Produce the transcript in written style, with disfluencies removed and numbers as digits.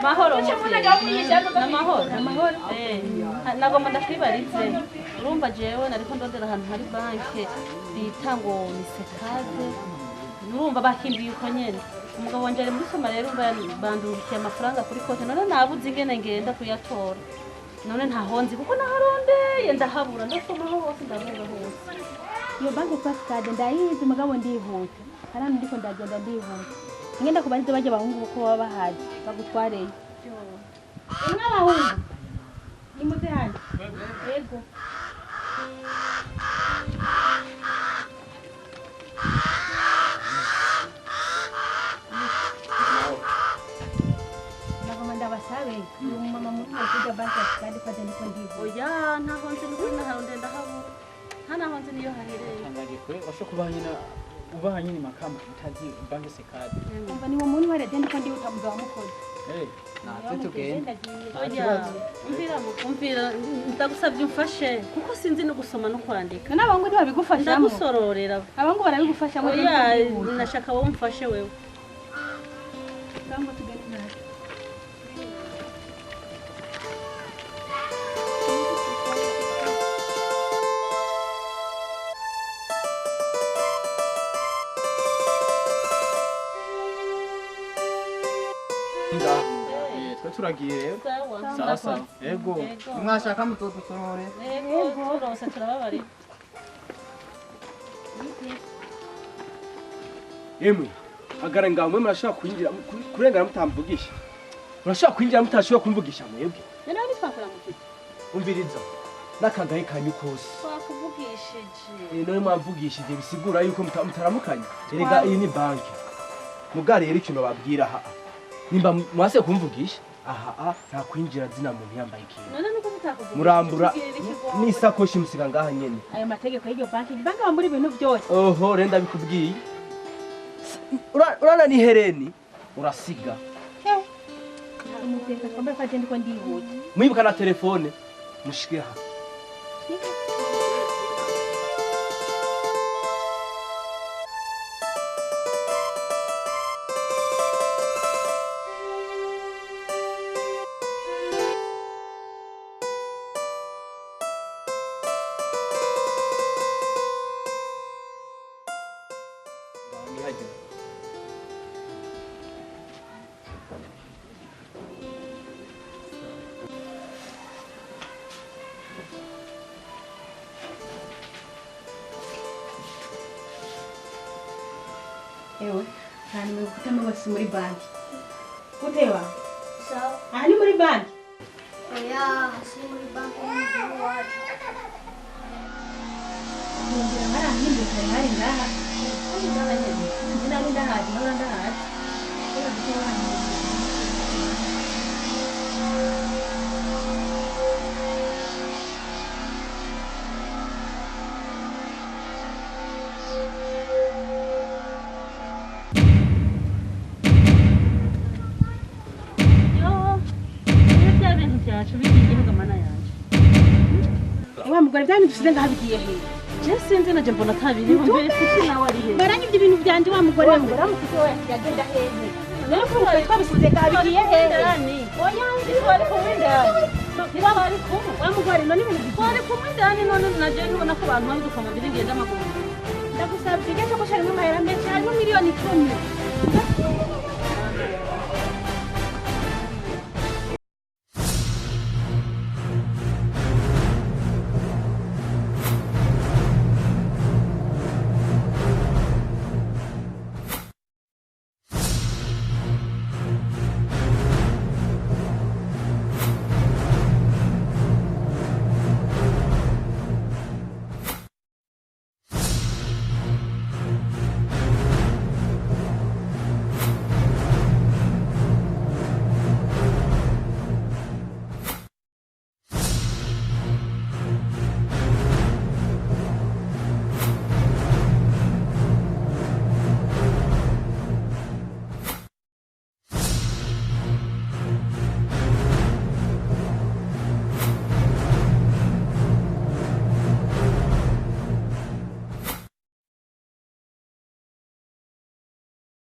Mahoro. Namahoro. Namahoro. Eh, nagomba ndakwibarize. Urumva jewe nariko ndondera ahantu hari banke bita ngo ni Sekaze. Urumva bakimbiye uko nyene. Umugabo wanje ari muri Somalia, urumva bandungikiye amafaranga kuri konti, none nabuze ingene ngenda kuyatora. None ntahonzi kuko naharondeye ndahabura, ndasomaho hose ndabura hose. Iyo banki kwa stade ndayizi, mugabo ndihuta, hariya ndiko ndagenda ndihuta, ngenda kubariza bajya abahungu kuko baba bahazi bagutwareye. Imwe abahungu nimuze hano. Yego. Nagoma ndabasabe, uyu mumama mutwe kujya banki ya stade kwa ndiko ndihuta. Oya, ntahonzi nukuri, naharondeye ndahabura. Nta nahonzi niyo hahereye. Tangaje kwe washo kubaha nyina ubaha nyine Makamba utazi banki Sekade. Umva, ni muntu wari ndiko ndihuta, mugabo mukozi. Eh, natwe tugenda. Oya, umvira, umvira, ndagusabye umfashe kuko sinzi no gusoma no kwandika. None abahungu ntibabigufashamo? Ndagusororera. Abahungu barabigufashamo. Oya, nashaka wowe umfashe wewe. Cyangwa tugende natwe. Ngaha. Eh, twe turagiye rero. Sawa. Sawa sawa. Yego. Yego. Mwashaka muzodusorore. Yego, turose turababarira. Emwe, agara ngaho mwe, murashobora kwinjira kurengana mutamvugisha? Murashobora kwinjira mutashobora kumvugisha mwebwe? Noneho ntitwakuramukije. Umviriza n'akagaye kanyu kose. Twakuvugishije. Eh, none mwamvugishije bisigura yuko mutaramukanya. Erega iyi ni banki muga. Rero ikintu babwira aha, nimba mwase kumvugisha aha, nta kwinjira zina muntu yambaye ikintu. None nuko tutakuvugishije. Murambura tugirira ikigongo. N'isakoshi musiga ngaha nyene. Ayo mategeko y'iryo banki, banki aba muri ibintu byose. Oho, rero ndabikubwiye. Urana ni hereni urasiga. Umuteka twambaye ko agenda uko ndihuta. Mwibuka na telefone mushike aha. Nihajya. Ewe, nta nimero kutamengo si muri banki guteba. Sawa. Aha ni muri banki? Oya, si muri banki y'igihugu iwacu. Ngira hari ahindi kare hari ngaha. Njye nari ndahazi, nawe ndahazi. Reka dutebe hano. Yo, niyo bya bintu byacu bigiye igihugu, mana yanje. Wa mugore, bya bintu dusize ngaha bigiye hehe? Je sinzi, naje mbona atabiriho mbere, kuki nawe ari hehe? Baranyibye ibintu byanje, wa mugore we. Mugore we yagenda hehe? None ko twari twabisize ngaha, bigiye hehe? Indani. Oya. Twari kumwe indani, ntitwari kumwe? Wa mugore, none ibintu bigiye? Twari kumwe indani, none naje ntubona ko abantu baduka amabiri ngenda amaguru. Ndagusabye, ijya cyo harimo amahera menshi, harimo 10,000,000.